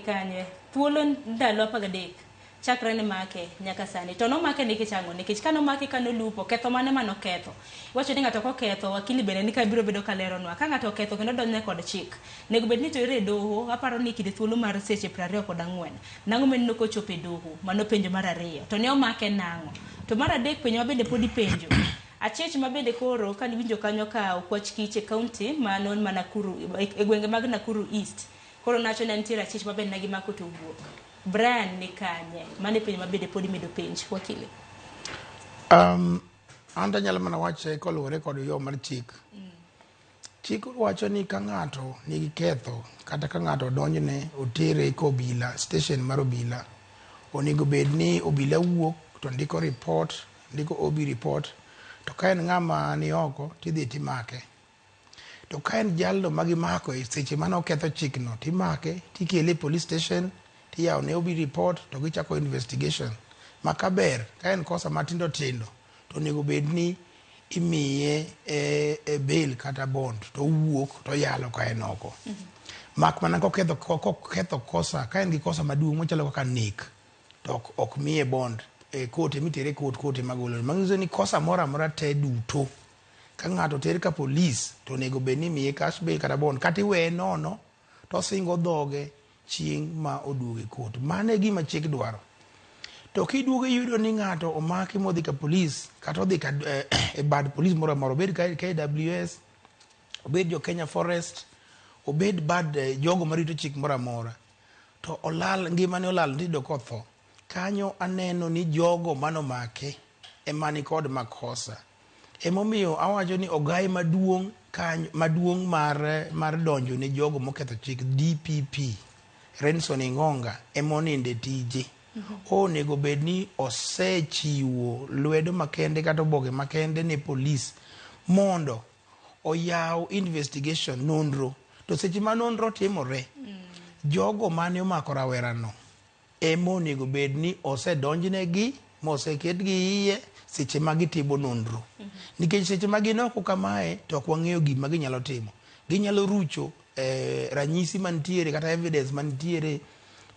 kanye? Thuolo ndalo 13 chakre ne make nyaka sani. To nomake nikech ang'o? Nikech ka nomake ka nolupo, ketho mane manoketho? Iwacho ni ng'ato koketho, wakili bende ni ka biro bedo ka leronwa. Ka ng'ato oketho kendo donjne kod chik, nego bed ni to ire e doho, aparo ni kinde thuolo mar seche 24. Nang'o meneno kochopo e doho? Mano penjo mar ariyo. To ne omake nang'o? To mar adek penjo ma bende pod ipenjo. Achich ma bende koro ka niwinjo kanyo ka okwach kich e kaunti mano ma Nakuru e gwenge mag Nakuru East. Koro nacho ne nitiere achich ma bende ne gimako to owuok. Brian ni kanye? Mano e penjo ma bende pod imedo penj wakili. An to anyalo mana wache koluwore kod yo mar chik. Chik wacho ni ka ng'ato nigi ketho kata ka ng'ato odonjne otere ka obila, station mar obila, onego bed ni obila wuok to ndiko report, ndiko OB report, to ka en ng'ama ni oko tidhi timake. To ka en jalno ma gimako e seche mane oketho chikno, timake tikele e police station tiyawo ne OB report to gichako investigation. Ma kaber, ka en kosa matindo tindo, to onego bed ni imiye e bail kata bond to owuok to oyalo ka en oko. Mak mana koketho koketho kosa, ka en gi kosa maduong' machalo kaka nek, to ok miye bond. E court emitere e court, court ema golo. Manyiso ni kosa moro amora te duto, ka ng'ato oter ka police to onego bed ni imiye cash bail kata bond, kata iweye nono to osingo dhoge chieng' ma oduogo e court. Mano e gima chik dwaro. To kiduogo iyudo ni ng'ato omaki modhi ka police kata odhi ka, e bad police moro amora, obed KWS, obed jo Kenya Forest, obed bad jogo marito chik moro amora, to olal, ngimane olal, tiyudo kotho. Kanyo aneno ni jogo manomake ema nikod makosa. Emomiyo awacho ni ogai maduong' kanyo maduong' mar donjo ne jogo moketho chik DPP Renson Ingonga emoninde tije. Onego bed ni osechiwo lwedo makende kata oboke makende ne polis mondo oyaw investigation, nonro. To seche ma nonro timore, jogo mane omako rawerano ema onego bed ni osedonjnegi moseketgi iye seche ma gitimo nonro. Nikech seche ma gin oko kamae to ok wang'eyo gima ginyalo timo. Ginyalo rucho ranyisi mantiere kata evidence mantiere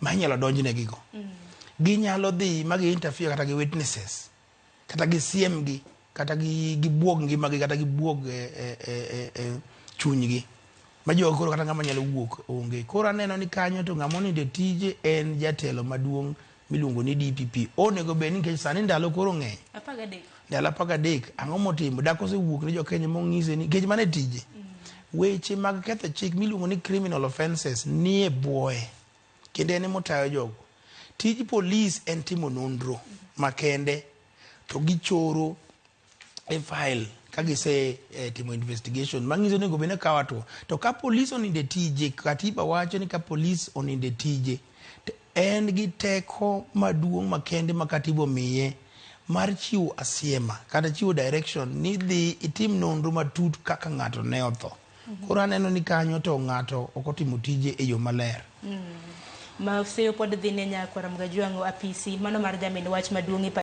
ma inyalo donjnegigo. Ginyalo dhi ma gi interfere kata gi witnesses, kata gisiemgi, kata gibuog ngimagi, kata gibuog chunygi. Ma jogo koro kata ng'ama nyalo wuok onge. Koro aneno ni kanyo to ng'ama onindo e tije en jatelo maduong' miluongo ni DPP. Onego bed ni nikech sani ndalo koro ng'eny. 13. Ndalo 13, ang'o motimo? Dak osewuok ne jokenya mong'ise ni, nikech mano e tije. Weche mag ketho chik miluongo ni criminal offences nie bwoye. Kendo en emotayo jogo. Tij polis en timo nonro makende to gichoro e file ka gise timo investigation manyiso ni onego bed ni okawo hatua. To ka polis onindo e tije, katiba wacho ni ka polis onindo e tije, to en gi teko maduong' makende ma katiba omiye mar chiwo asiema kata chiwo direction ni dhi itim nonro matut kaka ng'ato ne otho. Koro aneno ni kanyo to ng'ato ok otimo tije e yo maler. Ma seyo pod dhi ne nyakwara Mgajwang'o apisi mano mar jamin wach maduong' e